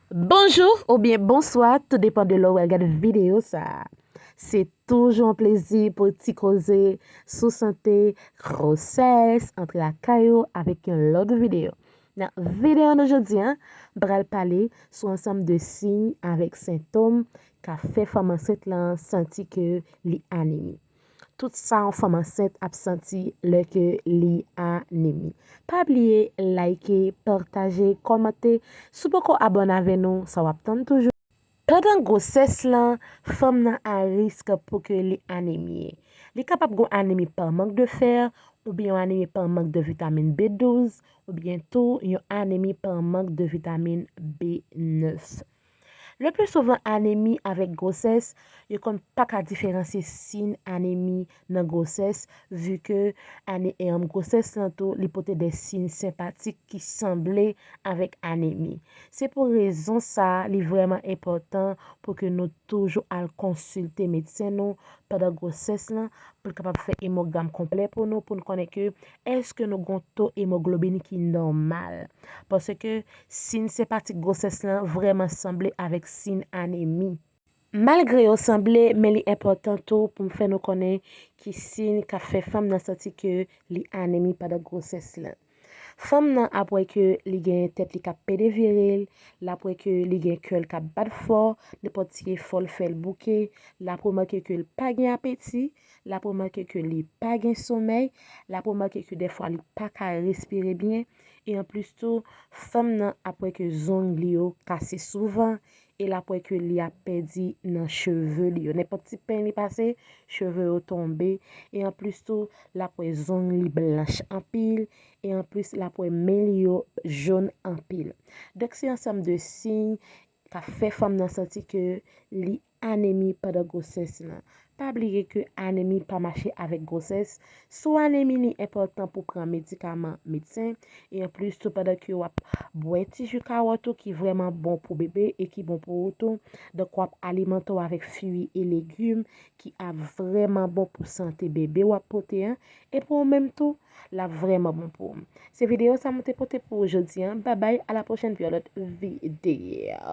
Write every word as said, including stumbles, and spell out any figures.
Bonjou oubyen bonswa, tou depann de lè w al gade videyo sa a. Se toujou yon plezi pou ti koze sou sante, gwosès, antre lakay ou avèk yon lòt videyo. Nan videyo nou jodi a, m pral pale sou ansanm de siy avèk sentòm ka fè fanm ansent lan santi ke li anemi. Tout sa yon fanm ansent ap santi lè ke li anemi. Pa bliye like, pataje, kòmante. Si w poko abòne avè nou, sa w ap tann toujou. Pandan gwosès lan, fanm nan a risk pou ke li anemi. Li kapab gon anemi pa mank de fè, oubyen yon anemi pa mank de vitamin B douz, oubyen tou yon anemi pa mank de vitamin B nèf. Le pli souvan, anemi avèk gwosès, yo konn pa ka diferansye siy anemi nan gwosès, vi ke ane, em, gwosès lan tou, li pote de siy senpatik ki sanble avèk anemi. Se pou rezon sa a, li vrèman enpòtan pou ke nou toujou al konsilte medsen nou pandan gwosès lan, pou l kapab fè emogram konplè pou nou, pou n konnen ke èske nou gon to emoglobin ki nòmal. Paske siy senpatik gwosès lan vrèman sanble avèk siy anemi. Malgre yo sanble, men li enpòtan tou pou m fè nou konnen ki siy k ap fè fanm nan santi ke li anemi pandan gwosès lan. Fanm nan ap wè ke li gen tèt li k ap pede vire l, l ap wè ke li gen kè l k ap bat fò, nenpòt ti efò l fè l bouke, l ap remake ke l pa gen apeti, l ap remake ke li pa gen somèy, l ap remake ke dèfwa li pa ka respire byen, e anplis tou, fanm nan ap wè ke zong li yo kase souvan, e l ap wè ke li ap pèdi nan cheve li yo. Nenpòt ti peny li pase, cheve yo tonbe, e anplis tou, l ap wè zong li blanch anpil, e anplis, l ap wè men li yo jòn anpil. Donk, se ansanm de siy k ap fè fanm nan santi ke li anemi pandan gwosès lan. Pa bliye ke anemi pa mache avèk gwosès. Si w anemi, li enpòtan pou pran medikaman medsen. E anplis tou, pandan ke w ap bwè ti ji kawòt ou ki vrèman bon pou bebe e ki bon pou ou tou. Donk, w ap alimante w avèk fwi e legim ki ap vrèman bon pou sante bebe w ap pote an. E pou ou menm tou, l ap vrèman bon pou ou. Se videyo sa mwen te pote pou ou jodi a. Babay, a la pwochèn pou yon lòt videyo.